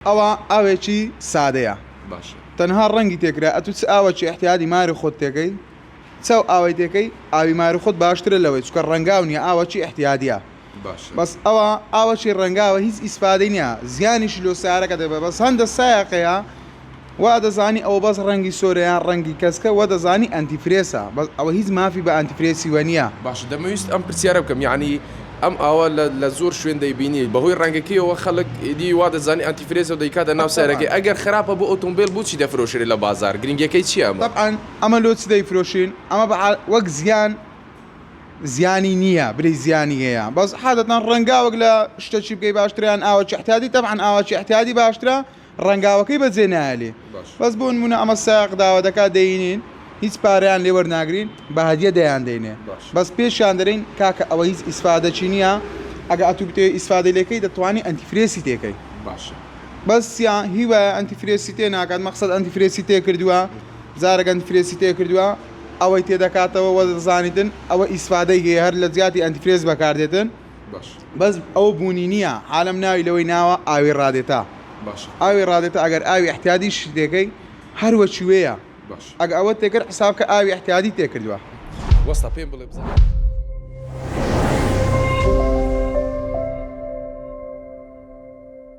ئەوە ئاوێکی سادەیە باشە. تەنها ڕەنگی تێکرا ئەتو چ ئاوەکی ئیحتیادی ماری خۆت تێکەی چ ئەو ئاوەی تێکەی ئاوی ماری خۆت باشترە لەوەی چونکە ڕەنگاو نیە ئاوەکی ئیحتیادیە باشە. بەس ئەوە ئاوەکی ڕەنگاوە هیچ ئیسفادەی نیە زیانیشی لۆ سەیارەکە دەبێ بەس هەندە سایەق هەیە وا دەزانی ئەوە بەس ڕەنگی سۆرە یان ڕەنگی کەسکە وە دەزانی ئەنتیفرێسە بەس ئەوە هیچ مافی بە ئەنتیفرێسی وە نیە. باشە دەمەویست ئەم پرسیارە بکەم یەعنی ئەم ئاوە لە لە زۆر شوێن دەیبینی بەهۆی ڕەنگەکەیەوە خەڵک ئیدی وا دەزانی ئەنتیفرێزە و دەیکاتە ناو سەیارەکەی ئەگەر خراپە بۆ ئۆتۆمبێل بۆچی دەفرۆشرێ لە بازاڕ گرنگیەکەی چیە ئەمە؟ تەبعەن ئەمە لۆ چ دەیفرۆشین ئەمە بە وەک زیان زیانی نییە برێی زیانی هەیە بەس عادەتەن ڕەنگاوەک لە شتەکی بکەی باشترە یان ئاوەکی ئیعتیادی تەبعەن ئاوەکی ئیعتیادی باشترە ڕەنگاوەکەی بەجێ نایەلێ بەس بۆ نمونە ئەمە سایەق داوا دەکات دەینین هیچ پارەیان لێ وەرناگرین بە هەدیە دەیان دەینێ بەس پێشیان دەرێین کاکە ئەوە هیچ ئیسفادەکی نییە ئەگە ئەتوو بتەوێ ئیسفادەی لێکەی دەتوانی ئەنتیفرێسی تێکەی باشە بەس یا هی وایە ئەنتیفرێسی تێ ناکات مەقسەد ئەنتیفرێسی تێ کردووە جارێک ئەنتیفرێسی تێ کردووە ئەوەی تێ دەکاتەوە وە دەزانیتن ئەوە ئیسفادەی هەیە هەر لە جیاتی ئەنتیفرێس بەکاردێتن باشە. بەس ئەوە بوونی نییە عالەم ناوی لەوەی ناوە ئاوی ڕادێتە باشە. ئاوی ڕادێتە ئەگەر ئاوی ئیحتیادیش تێکەی هەر وەکی وێیە باشە. ئەگە ئەوەت تێکرد حساب کە ئاوی ئیحتیادی تێکردوە. وەستا پێم بڵێ بزانم.